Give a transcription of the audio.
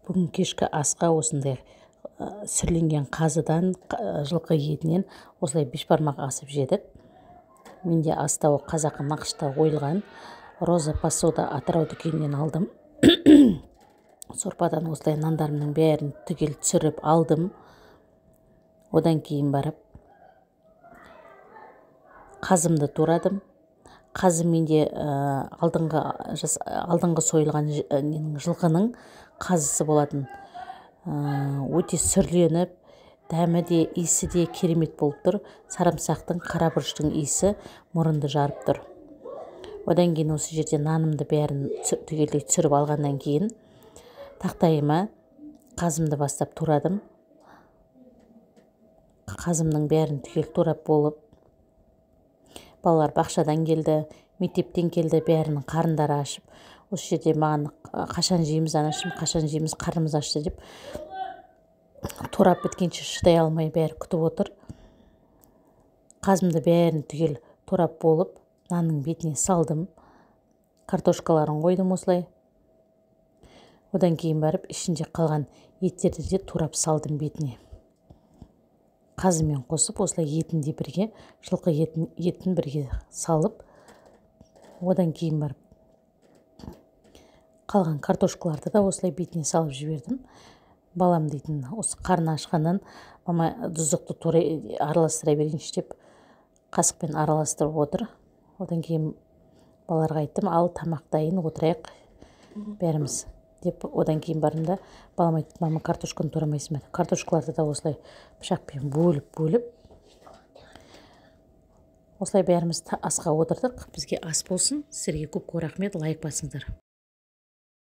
Бүгін кешкі асқа осындай сүрленген қазыдан, жылқы етінен осылай бешбармақ асып жедік. Менде астауы қазақы нақышта ойылған «Роза посуда» Атырау дүкенінен алдым. Сорпадан осылай нандарымның бәрін түгел түсіріп алдым. Одан кейін барып қазымды турадым. Қазы менде алдыңғы сойылған ненің, жылқының қазысы болатын. Өте сүрленіп, дәмі де, иісі де керемет болып тұр. Сарымсақтың, қара бұрыштың иісі мұрынды жарып тұр. Одан кейін осы жерде нанымды бәрін түгелдей түсіріп алғаннан кейін тақтайыма қазымды бастап турадым. Қазымның бәрін түгел турап болып, балалар бақшадан келді, мектептен келді, бәрінің қарындары ашып, осы жерде маған: «Қашан жейміз, анашым, қашан жейміз, қарнымыз ашты», – деп, турап біткенше шыдай алмай бәрі күтіп отыр. Қазымды бәрін түгел турап болып, нанның бетіне салдым, картошкаларын қойдым осылай. Одан кейін барып ішінде қалған еттерді де турап салдым бетіне. Қазымен қосып, осылай етін де бірге, жылқы етін бірге салып, одан кейін барып қалған картошкаларды да осылай бетіне салып жібердім. Балам дейтін осы қарны ашқаннан: «Мама, тұздықты турай, араластыра берейінші», – деп қасықпен араластырып отыр. Одан кейін балаларға айттым: «Ал, тамақ дайын, отырайық бәріміз», – деп. Одан кейін бардым да, балам айтты: «Мама, картошканы турамайсың ба?» Картошкаларды да осылай пышақпен бөліп бөліп, осылай бәріміз асқа отырдық. Бізге ас болсын! Сіздерге көп көп рахмет, лайк басыңыздар.